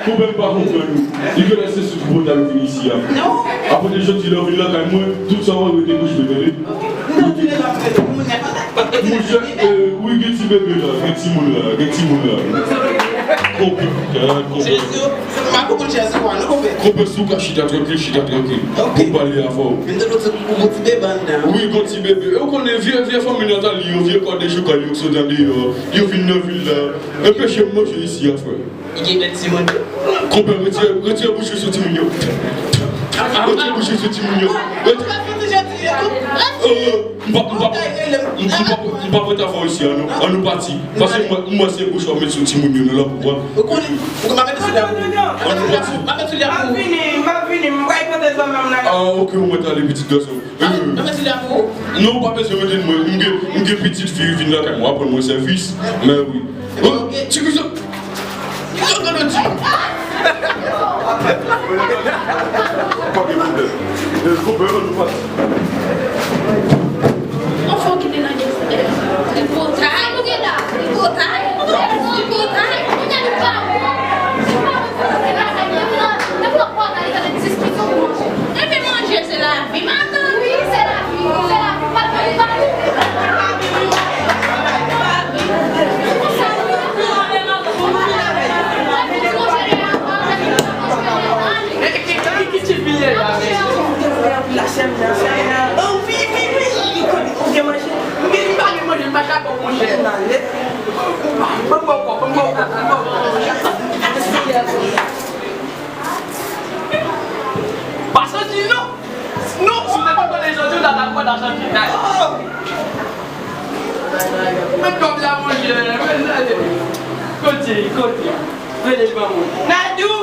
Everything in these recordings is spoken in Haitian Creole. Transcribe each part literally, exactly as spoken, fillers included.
Konpè m pa konprann ou. Li genlè se sou tripotay ou vin isi a. Non. Apre de jodi lè w vin lakay mwen, tout sa w wè rete bouch bèbè, tande. Non, tou lè m ap rete pou moun nan kontak. Monchè, euh, wi, gen ti bebe la, gen timoun la, gen timoun la. Konpè, konpè. Jezi, m pa konprann Jezi, non, konpè. Konpè, si w ka chita trankil, chita trankil. Ok. Pou m pale avè w. M te konn se pou gon ti bebe anndan. Wi, gon ti bebe. E w konnen vye, vye fanmi Nathalie yo, vye kòde jou kay yo k sot andeyò, yo vin nan vil la. Anpeche m manje isi a, frè. Li gen lèt timoun. Konpè, retire, retire bouch ou sou timoun yo. Retire bouch ou sou timoun yo. Retire. Euh, m pa, m pa, m, m pa, m pa pran afè w isi a, non. Ann nou pati. Paske mwen, mwen se bouch w ap met sou timoun yo, non, la pou pran. Ou konnen, ou konn pa mete sou la pou. Ann nou pati. Pa mete sou la pou. M ap vini, m ap vini, m pral pote zanmi m nan. Ah, ok, ou mèt ale, pitit gason. Ah, pa mete sou la pou. Non, ou pa bezwen mete mwen. M gen, m gen pitit fi vin lakay mwen, aprann mwen sèvis. Men wi. Oh, ti kouzen. Sa w tande di? Pa gen pwoblèm. Konpè, ann nou pati. Yon fò ki te nan gen tripotay, nou gen la. Tripotay, tripotay. Kounye a nou pa bon. Se pa bon pou nou te lakay nou. Nan pwòp pwòp la, li ta fè diskisyon pou manje. Epi manje, se lavi, madanm. Wi, se lavi. Se lavi. Pa, pa, pa. Ki, ki, ki, ki ti piye la, men? Oh, wi, wi, wi, li konnen ou gen manje. M gen, m pa gen manje, m pa chapon, monchè. Ban m ba w kòb, ban m ba w kòb, ban m ba w kòb. Pa santi, non. Non, si w te konn konnen jodi w la, ta pran lajan ki kay. Men kòb la, monchè, men ale. Kote, kote? Rele granmoun. Nayou!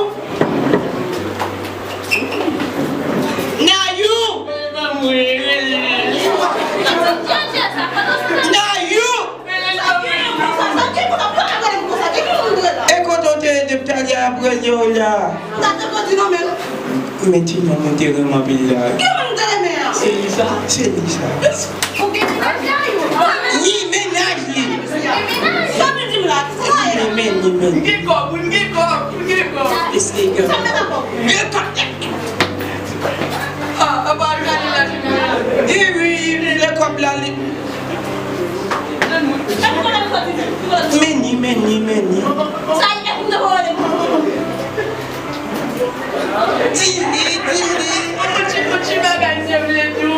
Nayou! Rele granmoun, rele. Nayou! E kote w te ye depi talè a, ap rele w la? Men ti nonm ou te renmen anpil la. Ki moun m te renmen an? Se li sa, se li sa. Ou gen mennaj la, yo? Ni mennaj li. Sa vle di m la? Ni men, ni men. M gen kòb, m gen kòb, m gen kòb. Sa vle di kòb? Gen kòb. Ah, apa al gade la jimè. Wi, wi, wi, le kòb la, li. Men ni, men ni, men ni. Sa e pou nou. Di li, di li. Yon ti, yon ti bagay se vle di w.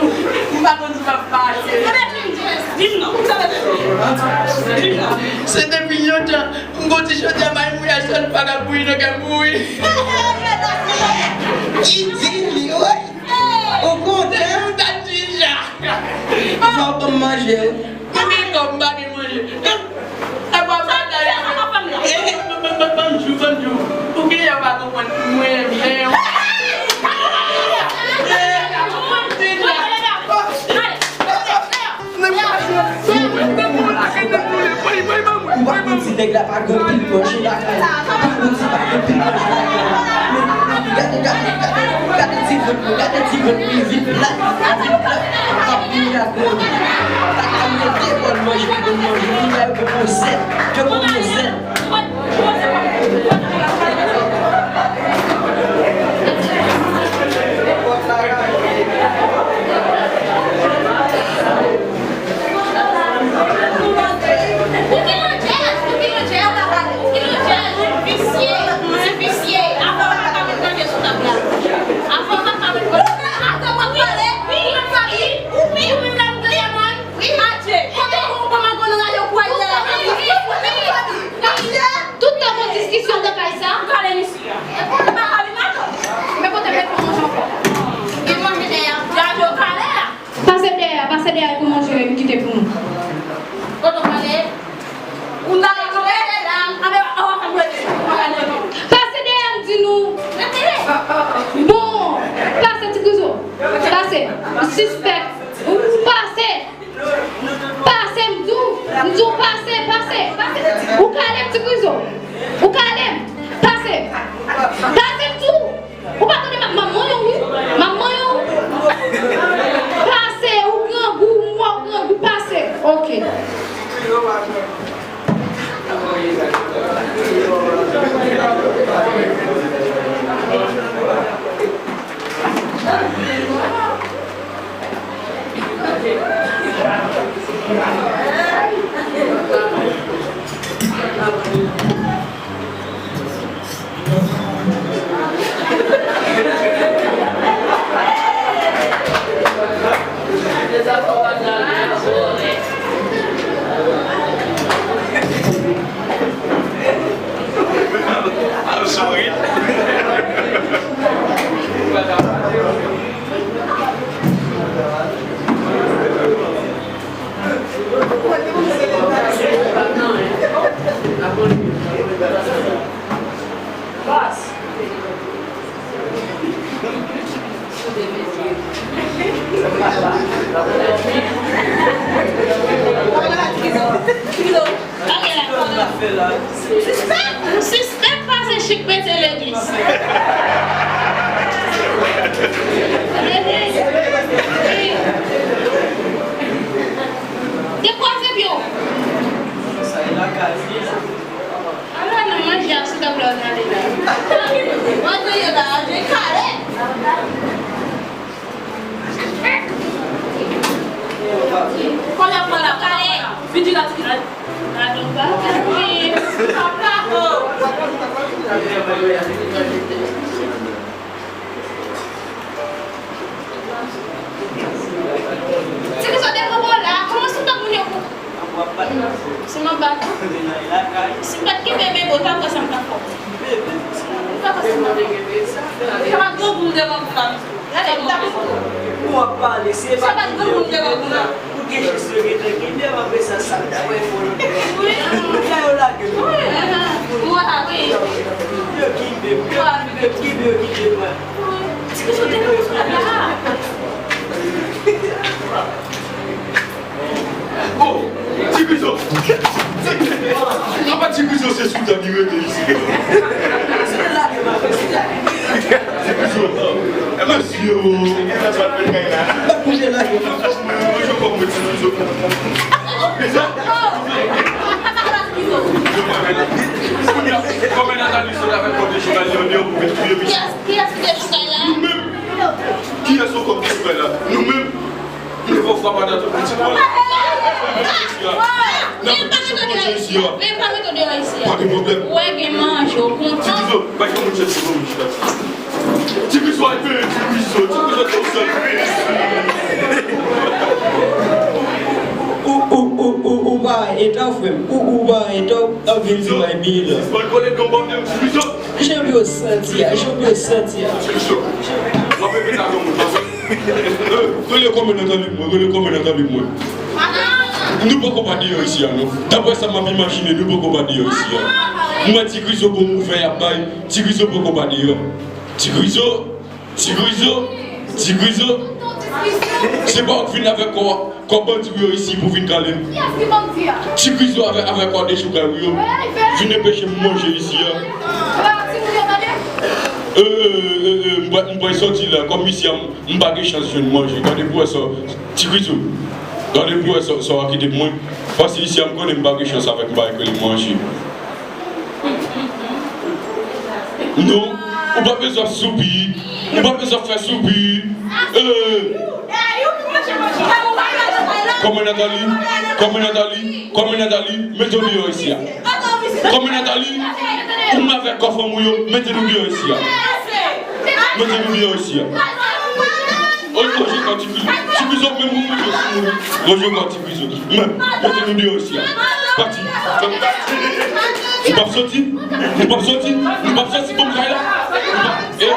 M pa konn si m ap fache. Di m non. Di m non. Se depi lontan, m gon ti chòdya may mouyaj sèl pa ka bouyi nan kè m bouyi. Li di li, wi. Okontrè. Ou ta di ja. Fò w ban m manje, wi. Mwen gen kòb, m pa gen manje. E pa batay. Ban m jou, ban m jou. Ou genyen pa konprann mwen menm. Ou pa konn si nèg la pa gen pil manje lakay li. Ou pa konn si pa gen pil manje lakay li. Men, men, gade, gade, gade, gade ti vant mwen, gade ti vant mwen, vip la, vip la, ap boule ak manje. Lakay mwen de bòl manje pou manje, li la yo pou mwen sèt, yo pou mwen sèt. Ou ki nan djèz, ou ki nan djèz, ou ki nan djèz, visye, ti visye, afè w pa ka met manje sou tab la. Afè w pa ka met manje. Atò, w ap pale, wi, w ap pale, wi, ou menm la, nou te demann, wi, adje. Kote w pran mango nan raje w pwale la? Tout tan gon diskisyon nan kay sa. Pale isi a. Men kote m met pou manje ankò? Gen manje dèyè a. Raje w pale la. Pase dèyè a, pase dèyè a pou manje, m kite pou nou. Kote w pale? Ou ta ka tonbe la. Anben, ou pa ka tonbe. Pase dèyè a, m di nou. Bon, pase, Ti Krizo. Pase. Sispèk. Ou pase. Pase, m di w. M di w pase, pase, pase. Ou kale m, Ti Krizo. Ou kale m. Pase. Pase, m di w. Ou pa tande m ap manman yo, wi. Manman yo. Pase, ou grangou, m wè w grangou, pase. Ok. Tik mete legliz. Legliz. Dekwaze pye w. Ala nan manje a sou tab la w ale la. Manje yo la, je kale. Kòlè, kòlè, kòlè. Vin di la ti. Gadon pa. Ti ki sot de bobo la, kòman sou tan moun yo pou Si m ap bat. Si m pa t kenbe bebe, w ta kwè sa m t ap fè w. M ta kwè sa m t ap fè w. Sa pa t granmoun devan moun la, mesye. Gade, m t ap fè w. Ou ap pale, se pa t granmoun devan moun la. Ou gen jis yo gen tan kenbe, m apre sa, sa m ta wè fò yo. Wi. Ou fè yo lage. Wi. Mwen la, wi. Yo kenbe, yo kenbe, yo kenbe, yo kenbe. Wi. Ti kochon te nan la. Oh, Ti Krizo! Apa Ti Krizo se sou tan li rete isi? Ti Krizo, e mesye, oh, sa pa fè kay la. Mwen, mwen, mwen, Ti Krizo. Kòman Nathalie sot avèk kòb de chokay li an deyò pou met touye misye? Kiyès, kiyès ki te chokay la? Nou menm. Kiyès ankò ki chokay la? Nou menm. Men fò frap atè tout pitit mwen. N ap fè ti manje isi a. Men pa mete w deyò isi a. Pa gen pwoblèm. Ou wè gen manje, ou kontan. Ti Krizo, bay yon moun chèche pou mwen chita. Ti Krizo al peye, Ti Krizo, Ti Krizo te yon sèl. Ou, ou, ou, ou, ou pa eta, frè m. Ou, ou pa eta, w ap vin di bay biye la. Sispann kole don bòm de Ti Krizo. Jan m yo santi a, jan m yo santi a. Ti Krizo. W ap repete a granmoun, pa vre? Rele kòmandant an li pou mwen, rele kòmandant an li pou mwen. Nou poko pa deyò isi a, non. Daprè sa m ap imajine, nou poko pa deyò isi a. M wè Ti Krizo gon ouvè y ap bay, Ti Krizo poko pa deyò. Ti Krizo, Ti Krizo, Ti Krizo. Se pa ou k vin avèk kò, kò bandi w yo isi pou vin kale m. Ti Krizo avèk, avèk kò dechoukay w yo. Vin anpeche m manje isi a. E, e, e, e, m pral, m pral soti la, kòm isi a, m, m pa gen chans jwenn manje. Gade pou wè sa, Ti Krizo. Gade pou wè sa, sa w a kite pou mwen. Pase isi a, m konnen m pa gen chans avèk m pa gen manje. Non, ou pa bezwen soupi. Ou pa bezwen fè soupi. E. Kòman Nathalie? Kòman Nathalie? Kòman Nathalie? Mete w deyò isi a. Kòman Nathalie? Ou m avèk kò fanm ou yo, mete nou deyò isi a. Mete nou deyò isi a. Oy, Roger, kò Ti Krizo. Ti Krizo, menm ou mete sou moun. Roger, kò Ti Krizo. Men, mete nou deyò isi a. Pati. Pati. Nou p ap soti. Nou p ap soti. Nou p ap soti, bon kay la. Nou p ap, e, e,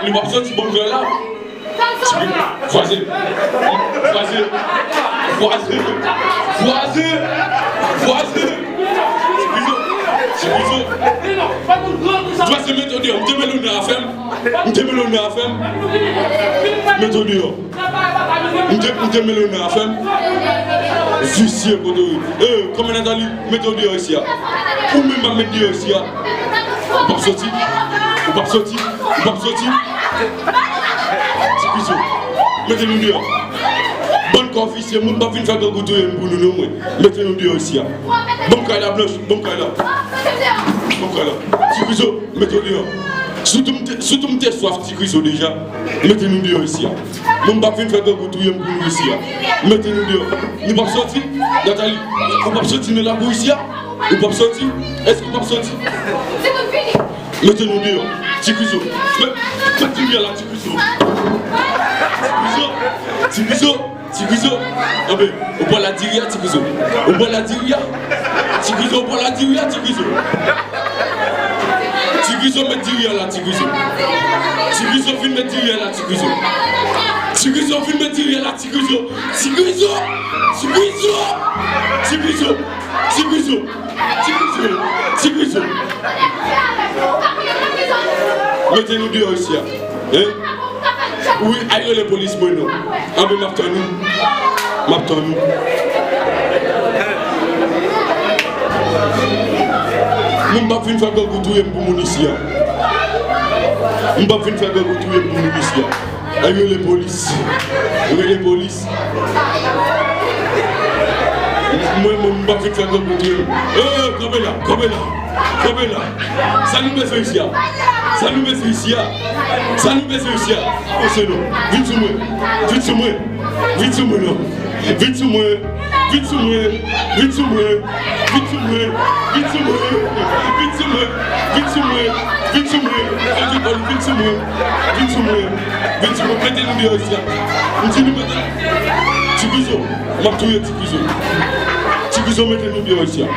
nou p ap soti, bon kay la. Vwazen. Vwazen. Vwazen. Vwazen. Vwazen. Ti Krizo. Ti Krizo. Vwazen, mete w deyò. M te mele w nan afè m. M te mele w nan afè m. Mete w deyò. M te, m te mele w nan afè m. Visye kote w ye. E, kòman Nathalie, mete w deyò isi a. Ou menm m ap met deyò isi a. Ou p ap soti. Ou p ap soti. Ou p ap soti. Ti Krizo. Mete nou deyò. Bann kò visye, moun p ap vin fè grangou touye m pou nou non, mwen. Mete nou deyò isi a. Ban m kay la, Blanch. Ban m kay la. Ban m kay la. Ti Krizo. Mete w deyò. Sitou m te, sitou m te swaf Ti Krizo deja. Mete nou deyò isi a. Moun p ap vin fè grangou touye m pou nou isi a. Mete nou deyò. Nou p ap soti. Nathalie, ou p ap soti nan lakou isi a? Ou p ap soti? Èske ou p ap soti? Mete nou deyò. Ti Krizo. Mete, mete diri a la, Ti Krizo. Ti Krizo. Ti Krizo. Ti Krizo, anben, ou pran la diri a, Ti Krizo. Ou pran la diri a. Ti Krizo, ou pran la diri a, Ti Krizo. Ti Krizo, met diri a la, Ti Krizo. Ti Krizo, vin met diri a la, Ti Krizo. Ti Krizo, vin met diri a la, Ti Krizo. Ti Krizo! Ti Krizo! Ti Krizo! Ti Krizo! Ti Krizo! Ti Krizo! Mete nou deyò isi a. Hein? Wi, al rele polis mwen non. Anben, m ap tann ou. M ap tann ou. Mwen, m p ap vin fè grangou touye m pou moun isi a. M p ap vin fè grangou touye m pou moun isi a. Ay, rele polis. Rele polis. Mwen, mwen, m p ap vin fè grangou touye m. Ey, kanpe la, kanpe la, kanpe la. Sa nou bezwen isi a? Sa nou bezwen isi a? Sa nou bezwen isi a? Panse non. Vin sou mwen. Vin sou mwen. Vin sou mwen non. Vin sou mwen. Vin sou mwen. Vin sou mwen. Vin sou mwen. Vin sou mwen. Vin sou mwen. Vin sou mwen. Vin sou mwen. Vin sou mwen. Vin sou mwen. Vin sou mwen. Mete nou deyò isi a. M di nou mete. Ti Krizo, m ap touye Ti Krizo. Ti Krizo, mete nou deyò isi a.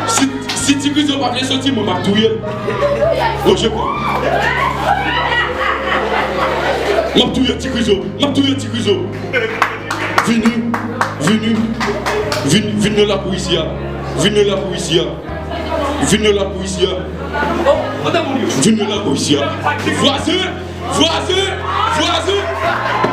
Si, si Ti Krizo pa vle soti, mwen, m ap touye l. Lonje kò. M ap touye Ti Krizo. M ap touye Ti Krizo. Vini, vini, vin, vin nan lakou isi a. Vin nan lakou isi a. Vin nan lakou isi a. Vin nan lakou isi a. Vwazen, vwazen, vwazen.